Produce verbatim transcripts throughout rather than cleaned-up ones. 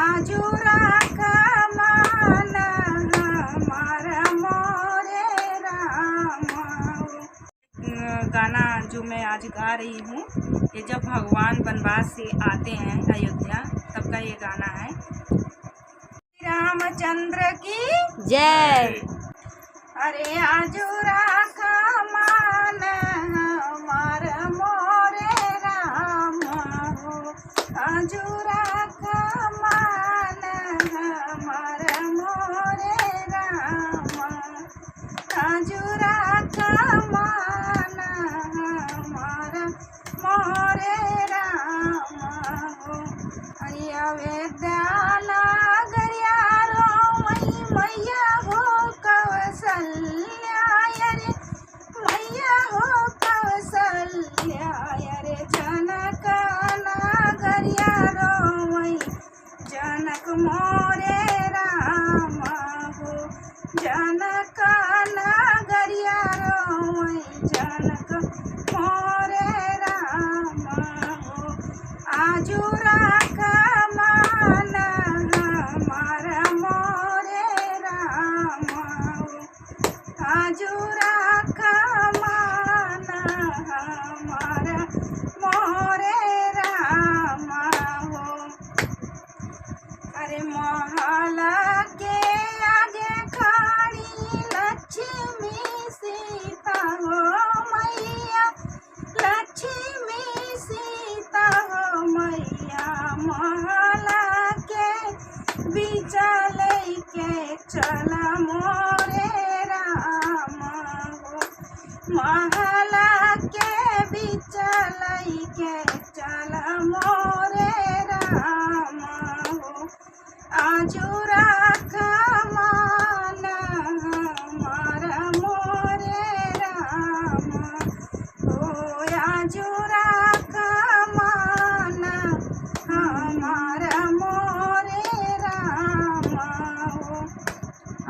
आजु राख मान हमार मोरे राम हो। गाना जो मैं आज गा रही हूँ, ये जब भगवान वनवास से आते हैं अयोध्या, तब का ये गाना है। रामचंद्र की जय। अरे आजु राख मान हमार मोरे राम हो, आजु राख मान हमार मोरे राम, आजु राख मान हमार मोरे राम हो। अरे अयोध्या नगरिया रोवई मैया हो कौशल्या, अरे मैया हो कौशल्या, अरे जनक नगरिया रोवई जनक मोरे राम हो, जनक नगरिया रोवई जनक मोरे राम हो। आजु राख मान हमार मोरे राम हो, आजु राख मान हमार मोरे राम हो। अरे महल के आगे खड़ी लक्ष्मी सीता हो मैया, लक्ष्मी सीता हो मैया, महल के बीच लइके चल मोरे राम हो, महल के बीच लइके चल मोरे राम हो। आजु राख मान हमार मोरे राम हो, आजु राख मान हमार मोरे राम हो।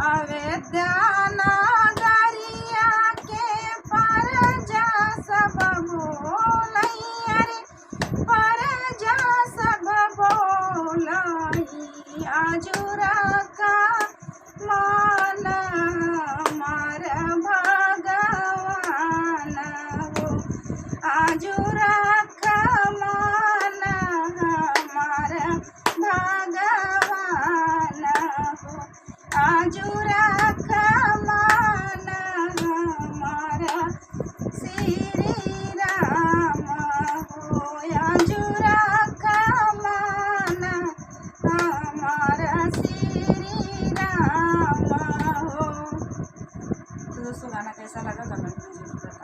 अयोध्या नगरिया के परजा सब बोलैया रे, परजा सब बोलाई, आजु राख मान हमार भगवान हो, आजु राख मान हमार भगवान हो, आजु राख मान हमार श्री राम हो, आजु राख मान हमार श्री राम हो। तो दोस्तों, गाना कैसा लगा, comment में जरूर बताएं।